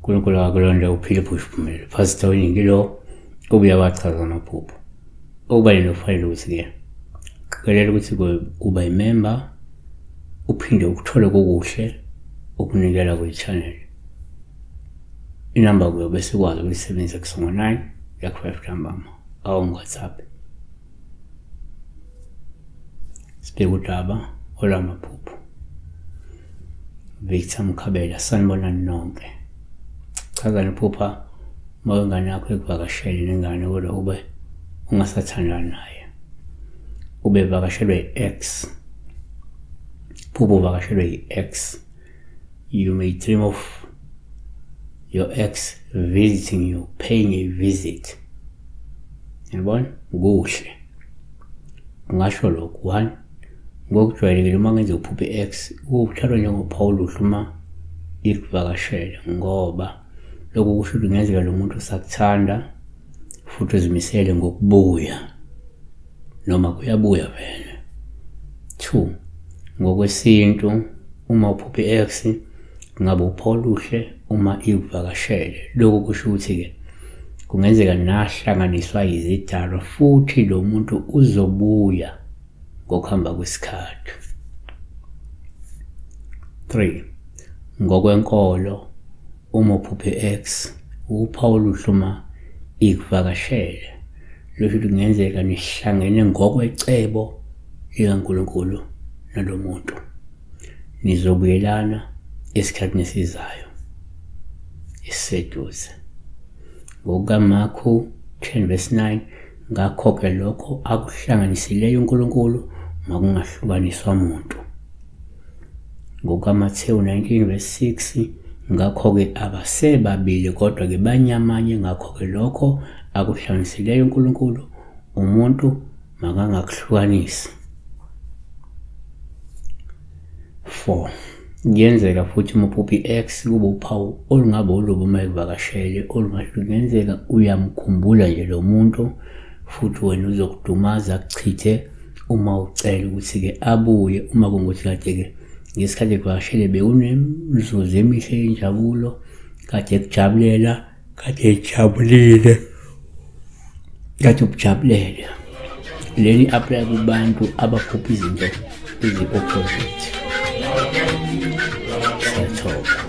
uNkulunkulu akakulonde uphile phusha uphumelele. Pastor Weningi lo ubuye wachaza amaphupho. Okubalulekile kufanele ukuthi-ke qikelela ukuthi uba imemba uphinde ukuthole kokuhle ukunikela kwi-channel. Inamba kuyo bese ukwazi ukuyisebenzisa kusongo 9 yaku-5 ntambama awungu-WhatsApp. Sibheke udaba olwamaphupho. Victor Mkhabela, sanibonani nonke. Chaza nephupha uma ingane yakho ikuvakashele nengane kodwa ube ungasathandani naye. Ube vakashelwe yi-ex. Phupho uvakashelwe yi-ex. You may dream of your ex visiting you, paying a visit. Yabona? Kuhle. Ngasho lokhu one ngokujwayelekile uma ngenza uphuphe i-ex kuthathwa njengophawu oluhle uma ikuvakashele ngoba lokhu kusho ukuthi kungenzeka lo muntu usakuthanda futhi uzimisele ngokubuya noma kuyabuya vele. 2 ngokwesintu uma uphupha i-ex kungabe uphawu oluhle uma ikuvakashele. Lokhu kusho ukuthi-ke kungenzeka nahlanganiswa yizidalwa futhi lo muntu uzobuya ngokuhamba kwesikhathi. 3 ngokwenkolo uma uphuphe i-ex uphawu oluhle uma ikuvakashele lusho ukuthi kungenzeka nihlangene ngokwecebo likaNkulunkulu nalomuntu nizobuyelana esikhathini esizayo esiseduze. NgokukaMarku 10 verse 9 ngakho-ke lokho akuhlanganisileyo uNkulunkulu makungahlukaniswa muntu. NgokukaMathewu 19 verse 6 ngakho-ke abasebabili kodwa-ke banyamanye ngakho-ke lokho akuhlanganisileyo uNkulunkulu umuntu makangakuhlukanisi. 4 Kuyenzeka futhi uma uphupha i-ex kube uphawu olungaba olubi uma ekuvakashele olungasho kungenzeka uyamkhumbula nje lo muntu futhi wena uzokudumaza akuchithe uma ucela ukuthi-ke abuye uma kungukuthi kade-ke ngesikhathi ekuvakashele bewunemizuzu emihle yenjabulo kade ekujabulela kade ejabulile kade ubujabulele leli apply kubantu abaphupha izinto ezi-opposite. Siyathoba.